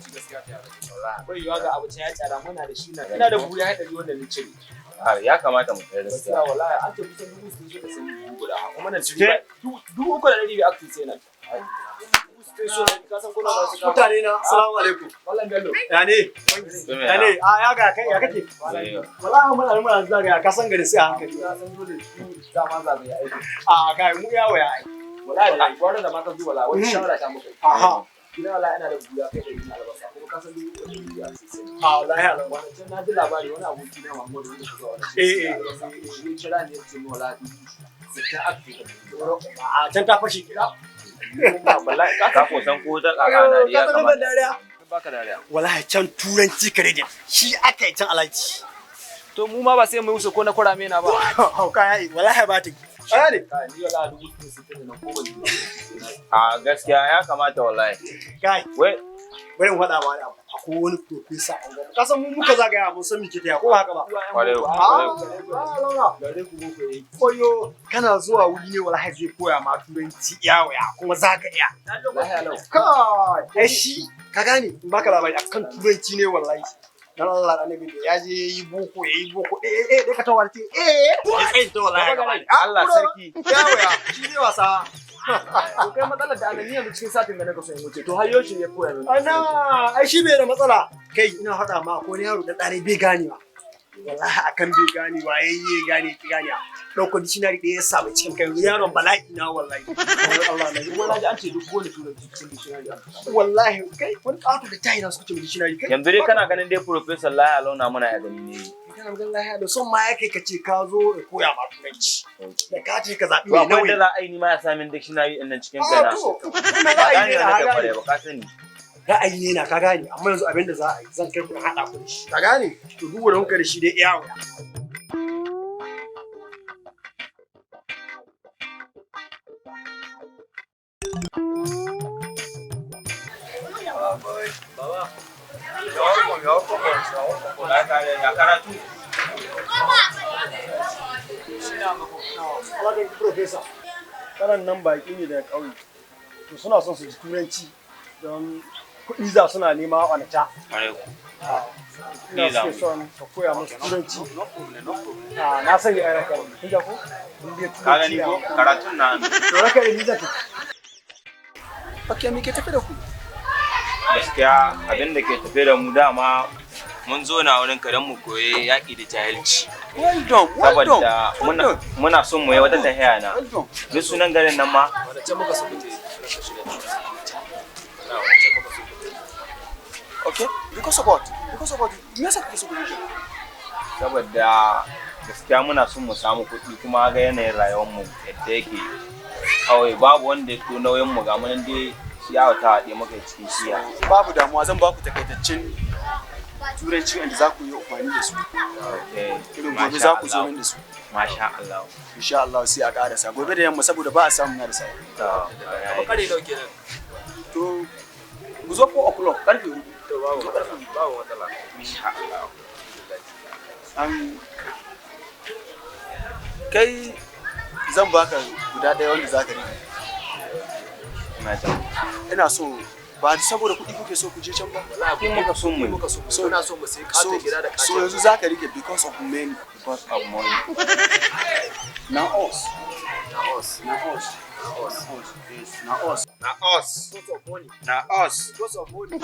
turanci gaskiya ta yara. Bai yiwa ga abu ya tsara muna da shi na. Ina da buri ya ɗari wanda ni cire. Ya kamata mu tare gaskiya wallahi an ce kusan 60,000 suka sayi buhu guda. Kuma nan cire 3,500 aka sai nan. Mutane na, assalamu alaikum. Wallan Bello. Ya ne? Ya ne? A ya ga kai ya kake? Wallahi muna zagaya ka san gari sai a hankali. Ya san dole dama zagaya aiki. A kai mu yawo ya ai. Wallahi gwara da ma ka zuwa wani shawara ta muka. Aha. Gida wallahi ina da buya kai da albasa kuma ka san 3,500 aka sai. A wallahi Allah. Wannan na ji labari wani aboki na Mahmud wanda ka zuwa wani. Eh eh. Shi kira ne ya ce min wallahi 60 aka kai. A can ta fashe kira. Ka ko san ko ta kaka na ya kamata. Baka dariya. Wallahi can turanci kare da shi aka yi can alaji. To mu ma ba sai mu wuce ko na kurame na ba. Hauka ya yi wallahi ba ta yi. Aya ne? Kai ni wallahi 60,000 na ko ban yi. A gaskiya ya kamata wallahi. Kai. Wai bari mu faɗa ma wani abu. Akwai wani professor a unguwar. Ka san mu muka zagaya mun san muke taya ko ba haka ba? Kwarai. Ah, Gare ku boko yi. Koyo kana zuwa wuri ne wallahi zai koya ma turanci iya waya kuma zaka iya. Wallahi lau. Kai ai shi ka gane in baka labari akan turanci ne wallahi. Dan Allah da annabi ya je yi boko ya yi boko eh eh dai ka tawar ce eh ya tsaye ta wallahi gaba ɗaya. Allah sarki. Ya waya shi ne wasa. To kai matsalar da anani yanzu cikin satin da naka so in wuce to har yaushe ya koya min. Ana ai shi bai da matsala. Kai ina faɗa ma ko wani yaro da ɗare bai ganewa. Wallahi akan bai ganewa yayi ya gane ki ganewa. Ɗauko dictionary ɗaya ya samu cikin kai yaron bala'i na wallahi. Allah na Kuma na ji an ce duk kowane turanci cikin dictionary aka samu. Wallahi kai wani ƙato da tayi na suka ce dictionary kai. Yanzu dai kana ganin dai Professor Laya Launa muna ya gani ne. Kana maganar lahiya da son ma ya kai ka ce ka zo ya koya ma turanci. Da ka ce ka zaɓi To mai akwai da nauyi. za a yi ni ma ya samin dictionary ɗin nan cikin Ah, kaina. to, wannan Ba ra'ayi ne gane na na ka kware gane. ba ka sani. Ra'ayi ne na ka gane amma yanzu abin da za a yi zan kai ku haɗa ku da shi. Ka gane? To duk wanda kuka da shi dai iya wuya. Ya karatu. Wajen Profesa, karan nan baƙi ne daga ƙauye. To suna son su ji turanci don kuɗi za suna nema a ta. Ina suke son ka koya musu turanci. Ah, na sani ai raka ne. Kun ja ko? Kun biya Ka gani turanci. ko karatun na To raka ne ni zaka. Ok, me ke tafi da ku? gaskiya abin da ke tafe da mu dama mun zo na wurin ka don mu koyi yaƙi da jahilci. Well done, well done. Saboda muna son mu yi wata tahiya na. Well done. Duk sunan garin nan ma Wanda can muka so ku je. Wancan muka so ku je. Okay, because of what? Because of what? Me yasa kuke so ku je? saboda gaskiya muna son mu samu kuɗi kuma ga yanayin rayuwar mu yadda yake kawai babu wanda ya to nauyin mu ga munan dai ciyawa ta haɗe muka cikin shiya. Babu damuwa zan baku takaitaccen turanci wanda za ku yi amfani da su. Irin gobe za ku zo min da su. Masha Allah. Insha Allah sai a karasa gobe da yamma saboda ba a samu na da safe. Kamar kare nawa kenan. To mu zo 4 o'clock karfe 4. To babu babu matsala. Insha Allah. An kai zan baka guda ɗaya wanda za ka rike. Ina jin. Ina so ba saboda kuɗi kuke so ku je can ba. Kuɗi muka so mu. Muka so mu. Muna so mu sai katon gida da katon. So yanzu za ka rike because of money. Because of money. Na us. Na us. Na us. Na us. Yes, na us. Na us. Because of money. Na us. Because of money.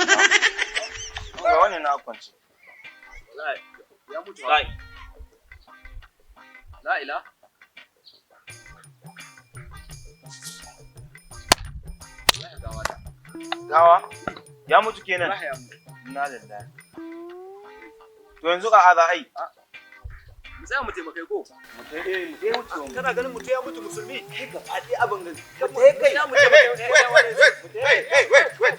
Ga wannan na kwance. Wallahi ya mutu. Kai. La ila. Gawa? Ya mutu kenan. Wallahi ya mutu. Inna lillahi. To yanzu ka za a yi. Mu tsaya mu taimakai ko? Mu tai mu tai wuce. Kana ganin mutum ya mutu musulmi? Kai gaba ɗaya abin gani. Mu tai kai. Mu tsaya mu Hey, wait, wait, wait, hey, hey, wait, wait.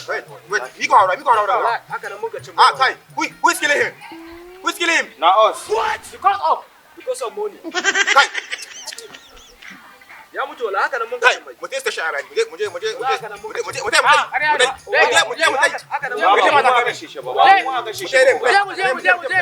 Wait, wait. Miko haura, Miko haura. Haka nan muka cin. Ah, kai, who is killing him? Who is killing him? Na us. What? Because of because of money. Kai, Ya mutu wala haka nan mun kai, cin mai. mu je station a mu je, mu je, mu je, mu je, mu je, mu je, mu je, Ah, mu je, mu je, mu je, mu je. Haka nan Ba mun mu aka kashe shi ba. Ba mu aka kashe shi ba. Mu je, mu je, mu je, mu je.